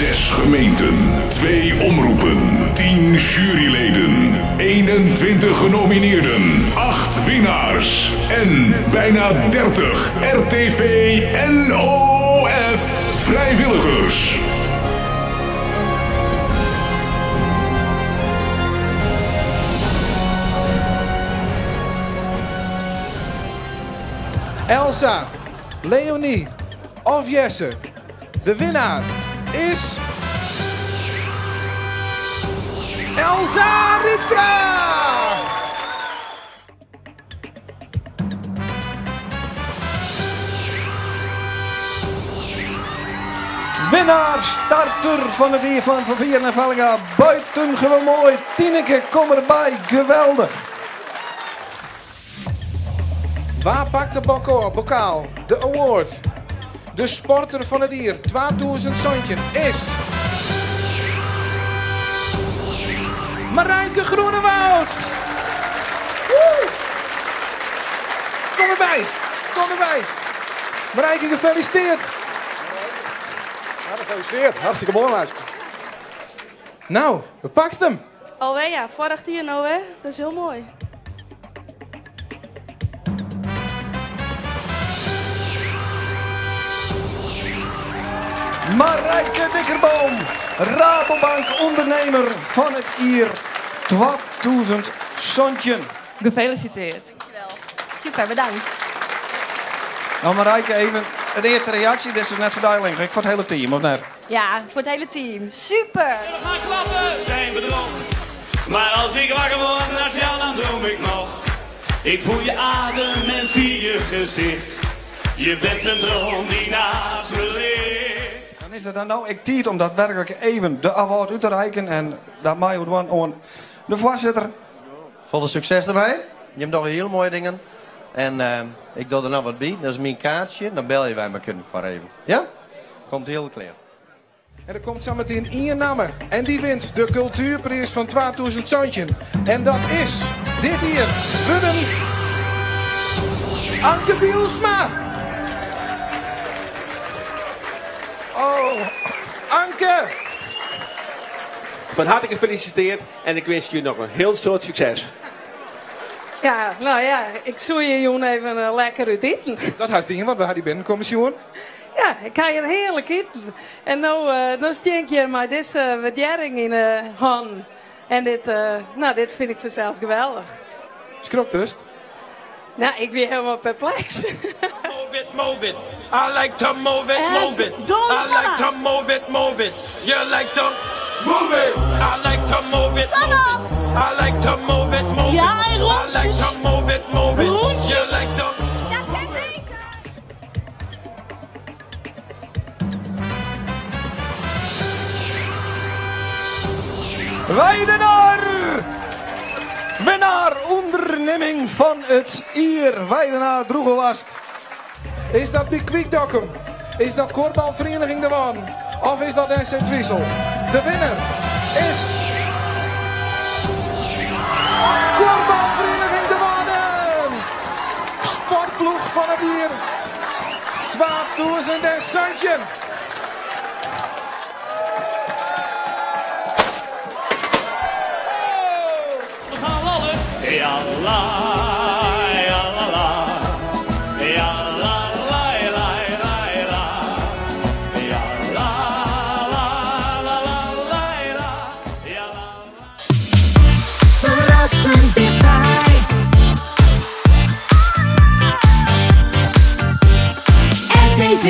Zes gemeenten, twee omroepen, 10 juryleden, 21 genomineerden, 8 winnaars en bijna 30 RTV NOF vrijwilligers. Elsa, Leonie of Jesse. De winnaar is... Elsa Riepstra! Winnaar, starter van het hier van Vieren en Vellinga. Buitengewoon mooi. Tineke, kom erbij. Geweldig. Waar pakt de bokaal, de award? De sporter van het jaar 2017 is... Marijke Groenewoud! Woe! Kom erbij, kom erbij. Marijke, gefeliciteerd. Ja, gefeliciteerd. Hartstikke mooi, meisje. Nou, we pakst hem. Alweer ja, vorig jaar nou hè. Dat is heel mooi. Marijke Dikkerboom, Rabobank ondernemer van het jaar 2017. Gefeliciteerd. Dankjewel. Super, bedankt. Nou Marijke, even de eerste reactie. Dit is net verduidelijking. Ik voor het hele team, of net? Ja, voor het hele team. Super. We gaan klappen, zijn bedrog. Maar als ik wakker word naast jou, dan droom ik nog. Ik voel je adem en zie je gezicht. Je bent een droom die naast me ligt. Dan is het dan nou ik tijd om daadwerkelijk even de award uit te reiken. En dat mij wordt aan de voorzitter. Volle succes erbij. Je hebt nog heel mooie dingen. En ik doe er nou wat bij. Dat is mijn kaartje. Dan bel je wij maar kunnen voor even. Ja? Komt heel klaar. En er komt zometeen Ian Namme. En die wint de cultuurprijs van 2017. En dat is dit hier. Wudden Anke Bielsma. Oh, Anke! Van harte gefeliciteerd en ik wens je nog een heel soort succes. Ja, nou ja, ik zoek je jongen even lekker uit eten. Dat huis dingen, want we hadden die binnenkommissie. Ja, ik ga je heerlijk eten. En nou stink je maar deze waardering in de hand. En dit, nou, dit vind ik vanzelfs geweldig. Schrok dus? Nou, ik ben helemaal perplex. Move it, move it. I like to move it, move it. I like to move it, move it. You like to move it. I like to move it, move it. I like to move it, move it. Ja, en I like to move it, move it. You like to. Dat kan beter. Weidenaar! Winnaar onderneming van het Ier. Weidenaar Droegewast. Is dat bij Kwiekdokkum? Is dat Korfbalvereniging De Waan? Of is dat SC Twizel? De winnaar is... Korfbalvereniging De Waarden! Sportploeg van het dier 2017. We gaan lallen. Ja la, ja la la. Ja la la la la la. Ja la la la la la la. Ja la la. Verrassend dichtbij. RTV.